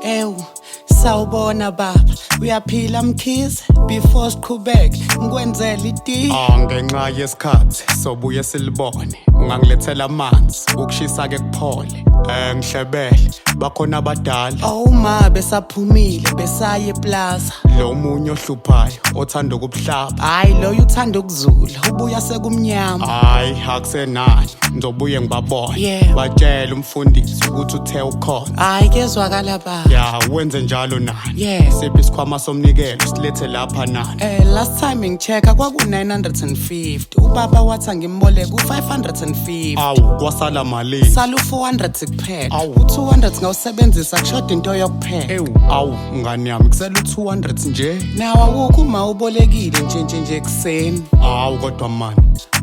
Ewu, sawubona baba, uyaphila Mkhize? Before siqhubeke, ngikwenzele itiye. Ah, ngenxa yesikhathi sobuye silibone, ungangilethela amanzi ukushisa ke kuphole. Ngihlebele bakhona abadala. Oh ma, besaphumile besaye eplaza. Lo munye ohluphayo othanda ukubuhlaba. Hayi, loyo uthanda ukuzula, ubuya sekumnyama. Hayi, akusenani, ngizobuye ngibabone. Batshela umfundisi ukuthi uthe ukhona. Hayi, kezwakala baba. Ya, wenze njalo nani. Siphi isikhwama somnikelo, silethe lapha nani. Last time ngichecka kwaku 950. Ubaba wathi angimboleke u550. Awu, kwasala malini? Sala u400 kuphela. Awu. U200 ngawusebenzisa kushoda into yokupheka. Ewu, awu ngani yami, kusela u200 nje. Nawo awukho uma ubolekile nje nje nje ekuseni. Hawu kodwa mani,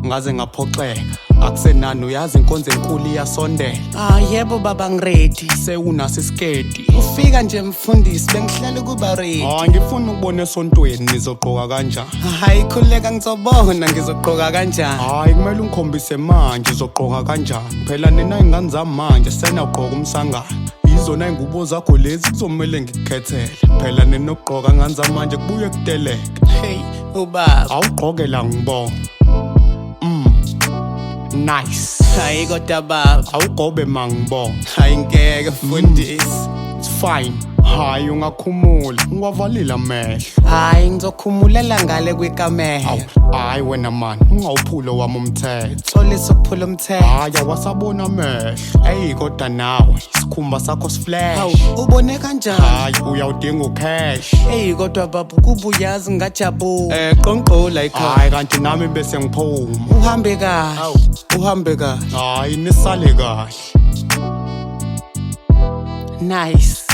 ngaze ngaphoxeka. Akusenani, uyazi inkonzo enkulu iyasondela. Ah yebo baba, ngiready. Sewunaso isiketi? Ufika nje mfundisi, bengihlele kuba ready. Hayi, ngifuna ukubona esontweni nizogqoka kanjani. Hayi khuleka, ngizobona ngizogqoka kanjani. Hayi, kumele ungikhombise manje uzogqoka kanjani. Phela nina ingane zami manje seniyawugqoka umsangano. Yizona iy'ngubo zakho lezi, kuzomele ngikukhethele. Phela ninokugqoka ngane zamanje kubuye kuteleke. Hey ubaba. Awugqoke la ngibonga. Nice. Hayi kodwa baba. Awugobe ma ngibonga. Hayi ngeke mfundisi. It's fine. Hayi, ungakhumula, ungavalile amehlo. Hayi, ngizokhumulela ngale kwekamelo. Awu, hayi wena man, ungawuphuli wami umthetho. Xolisa ukuphula umthetho. Hayi, awasabona amehlo. Eyi kodwa nawe, isikhumba sakho Hawu, siflash. ubone kanjani? Hayi, uyawudinga ucash. Eyi kodwa baba, kuba uyazi ngajabula. Qonqola ikhaya. Hayi, kanti nami bese ngiphuma. Uhambe kahle. Uhambe kahle. Hayi, nisale kahle. Nice.